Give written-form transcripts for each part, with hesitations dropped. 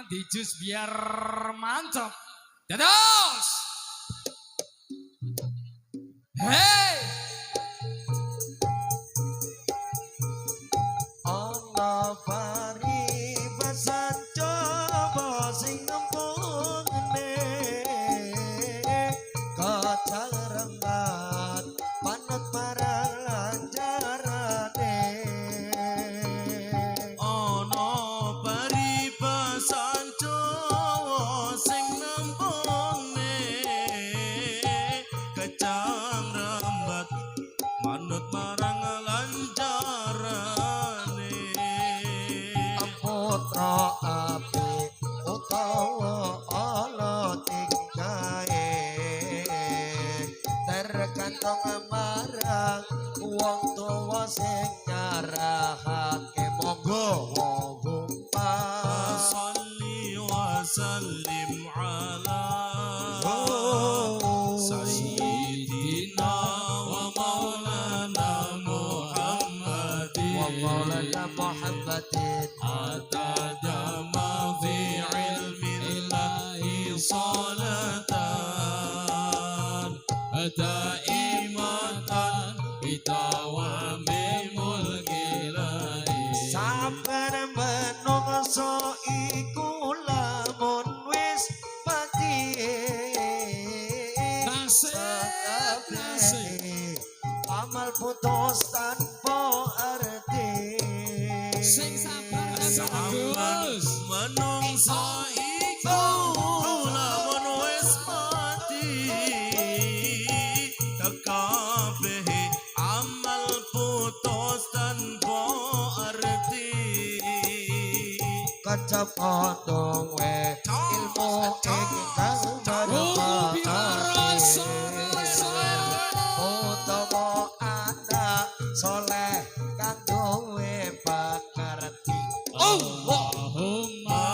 Dijus biar mantap. Dados. Hey. Ana paribasan coba sing ngempungne kacang rembat manut marang lancarane. Ana paribasan Jawa sing nembungne kecang rembat manut marang lancarane. Putra apik utawa ala tingkae tergantung marang wong tuwa sing ngarahake. Monggo wong. Salli wa sallim ala sayyidina wa maulana Muhammadin wa maulana Muhammadin adada ma fi ilmillahi salatan daimatan bitawami mulkilahi. Sabar menungso iku lamun wis mati. Nasib, nasib. Amal putus tanpa arti. Sing sabar Sabar bagus. Menungso iku lamun wis mati tekabehe amal putus tanpa arti. Kecepatan we ilmu ingkang Oh, manfaat utawa anak soleh kang duwe pakarti. Allahumma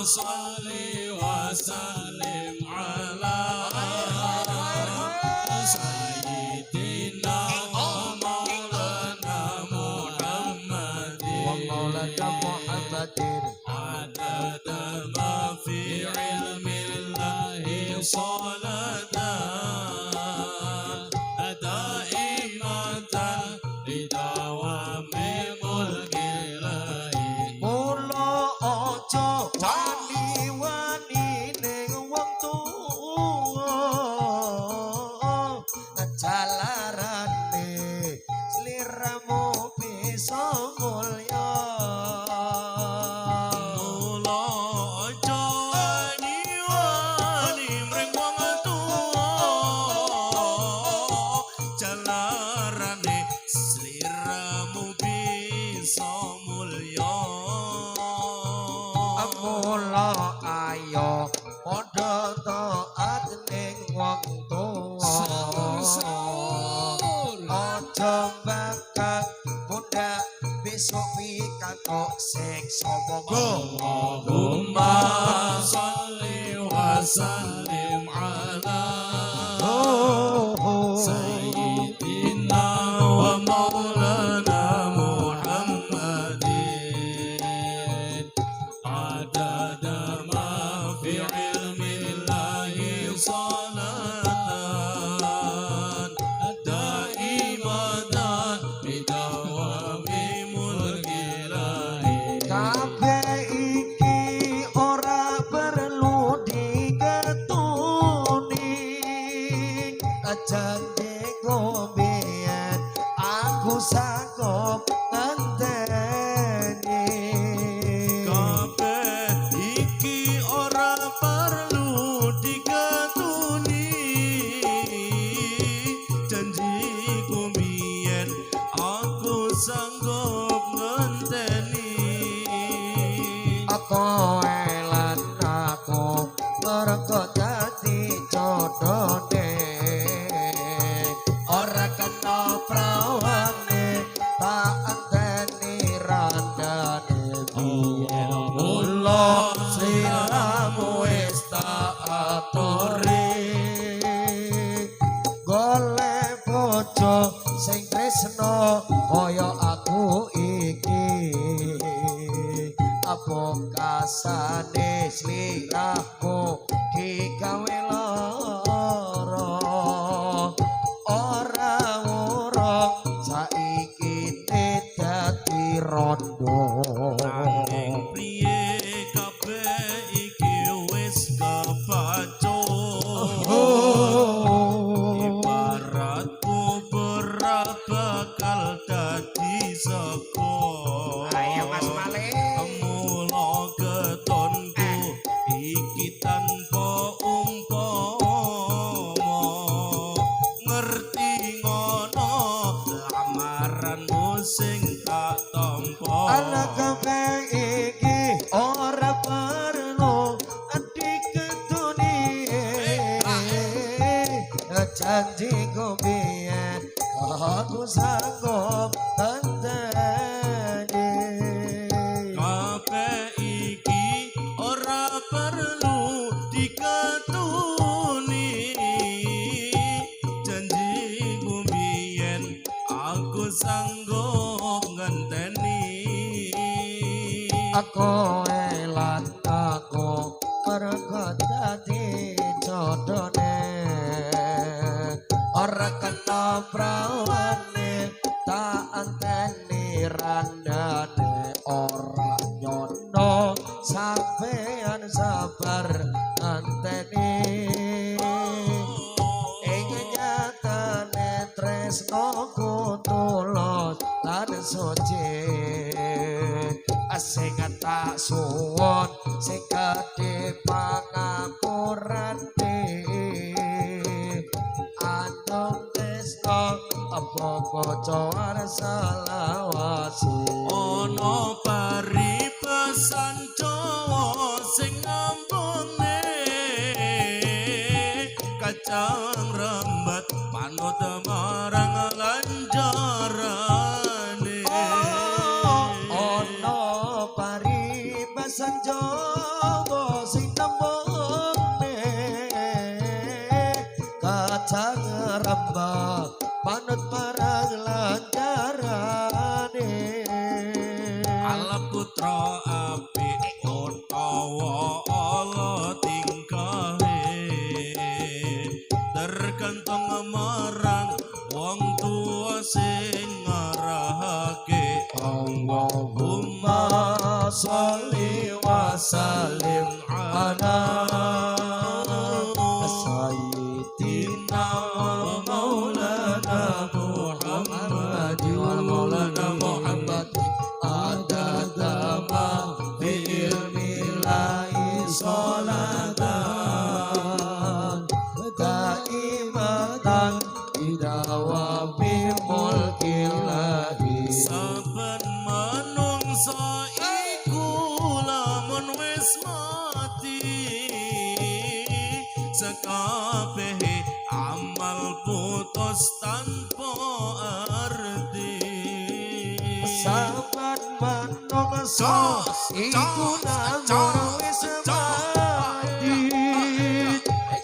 salli wa sallim ala sayyidina wa maulana Muhammadin wa maulana Muhammadin adada ma fi ilmillahi salatan daimatan bidawami mulkilahi. Mula aja wani-wani ning wong tuwa, jalarane sliramu bisa mulya. Mula aja wani-wani mring wong tuwa, jalarane sliramu bisa mulya. Mula ayo padha taat ning wong tuwa. Sahur. Aja bakal pundak besok pikantuk siksa. Monggo. Allahumma salli wa sallim ala sayyidina wa maulana Muhammadin adada ma fi ilmillahi salatan daimatan bidawami mulkilahi. Kabeh iki ora perlu diketuni, janjiku biyen aku sanggup ngenteni. Kabeh iki ora perlu diketuni, janjiku biyen aku sanggup ngenteni. Kowe lan aku mergo dadi jodone ora kena prawane tak anteni randane biyen. Mula sliramu wis tak aturi golek bojo sing tresno kaya aku iki, apa kasane. Sliramu digawe lara, ora urung saiki dadi rondo. Nanging priye kabeh iki wis kebacut. Ibarat bubur bakal dadi sego. Ayo, Mas Malik. Mula ketonku iki tanpa umpama, ngerti ngono lamaranmu sing tak tampa. Ala kabeh iki ora perlu diketuni, janjiku biyen aku sanggup ngenteni. Kabeh iki ora perlu diketuni, janjiku biyen aku sanggup ngenteni. Aku lan aku mergo dadi jodone, ora kena prawane tak anteni randane, ora nyono sampean sabar ngenteni. Ing nyatane tresnoku tulus lan suci, sing tak suwun sing gedhe pangapurane. Andong tresno apa bocoan selawase. Ana paribasan Jawa sing ngambungne, kacang rembat manut marang lanjarane. Ana paribasan Jawa sing nembungne, kacang rembak manut marang lanjarane. Ala putra apik utawa ala tingkahe tergantung marang wong tua sing ngarahake. Allahumma sholli wa sallim ala sayyidina wa maulana Muhammad wa maulana Muhammad adada ma fi ilmi lahi sholatan daimatan bidawami mulkillahi. Saben manungsa iku lamun wis mati, sekabehe amal putus tanpa arti. Saben manungsa iku lamun wis mati,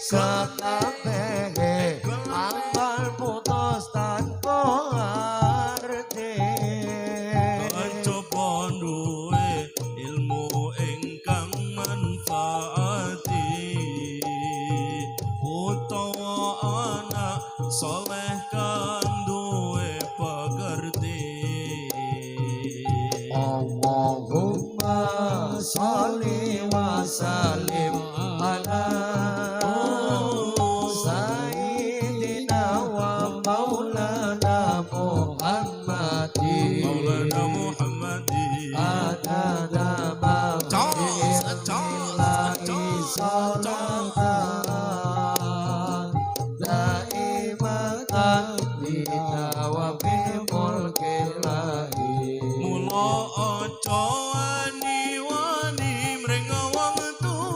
sekabehe amal putus tanpa arti. Kejaba duwe ilmu ingkang manfaati utawa anak soleh kang duwe pekerti. Allahumma sholli wa sallim ala sayyidina wa maulana Muhammadin. Maulana Muhammadin. Adada ma Jos, jos, jos, sholatan daimatan bidawami mulkillahi. Mula aja wani-wani mring wong tuwa.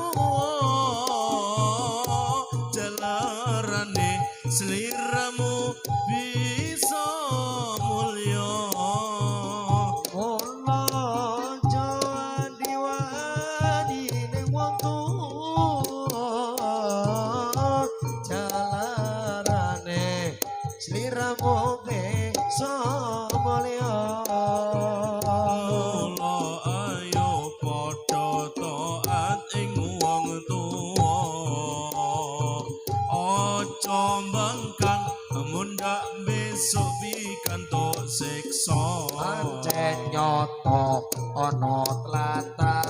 nyata ana tlatah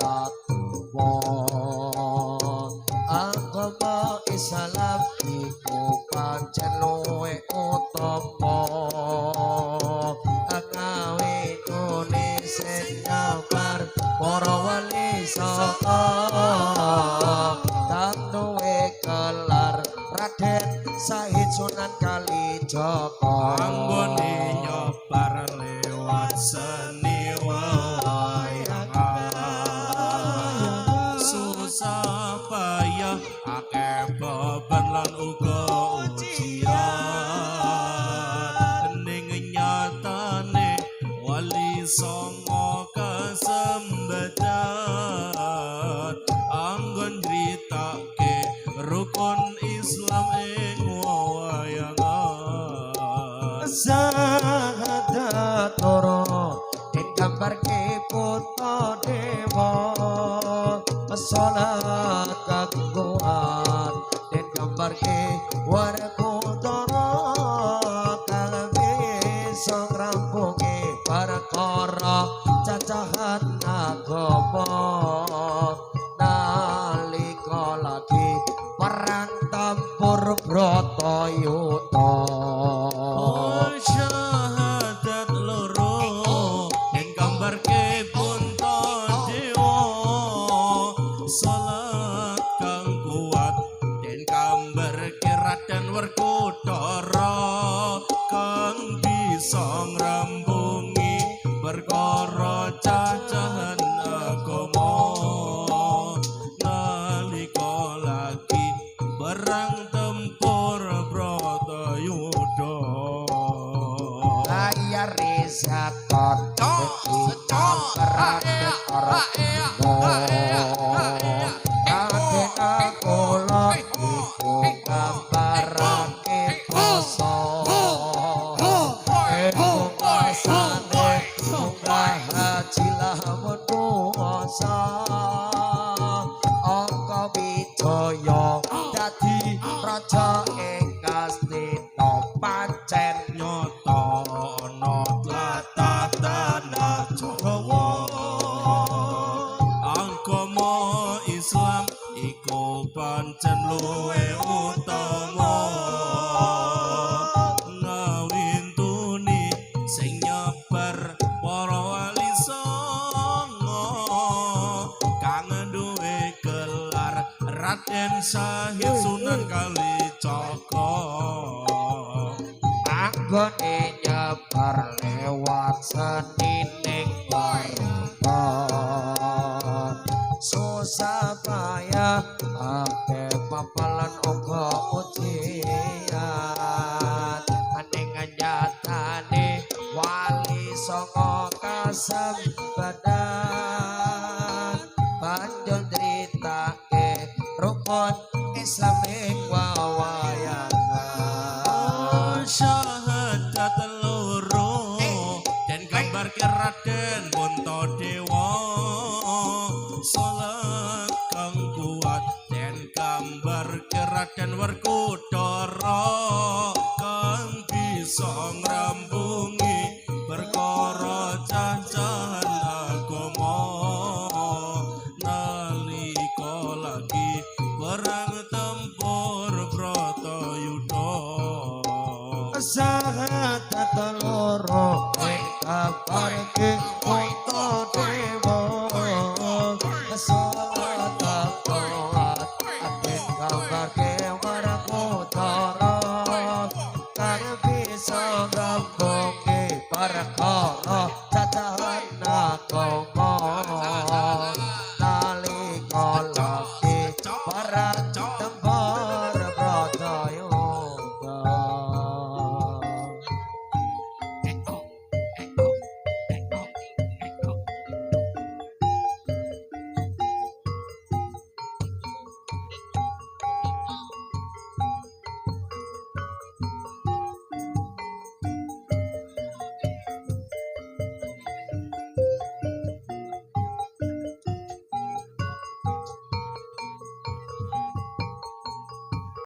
tanah. Agama Islam iku pancen luwih utama. Kawitune sing nyebar para wali sanga kang duwe gelar Raden Sahid Sunan Kalijaga. Anggone nyebar lewat seni wayangan, susah payah akeh beban lan uga ujian, ning nyatane wali songo kasembadan anggon nyritake rukun Islam ing wayangan. Sahadat loro den gambarke Puntadewa, salat kagungan den gambarke Werkudara kang bisa ngrampungi perkara cacahan agama nalika lagi perang tempur Bratayuda. Oh, syahadat loro den gambarke Puntadewa, salat kang kuat den gambarke Raden Werkudara kang bisa ngrampungi perkara cacahan agama nalika lagi perang tempur Bratayuda. Layar zakot Raden Raden Akula iku gambarake poso ing pungkasane munggah haji lamun puasa. Angka Wijaya dadi raja ing Ngastina pancen Nyata ana tlatah tanah Jawa, agama Islam iku pancen luwih utama, ngawintuni sing nyebar para wali songo kang duwe gelar Raden Sahid Sunan Kalijaga. Anggone nyebar lewat seni ning barata, susah payah akeh papalan uga ujian, ning nyatane wali songo kasembadan banjur nyritake rukun Islam ing wawayangan. Syahadat loro den gambarke Raden Puntadewa, salat kang kuat den gambarke Raden Werkudara.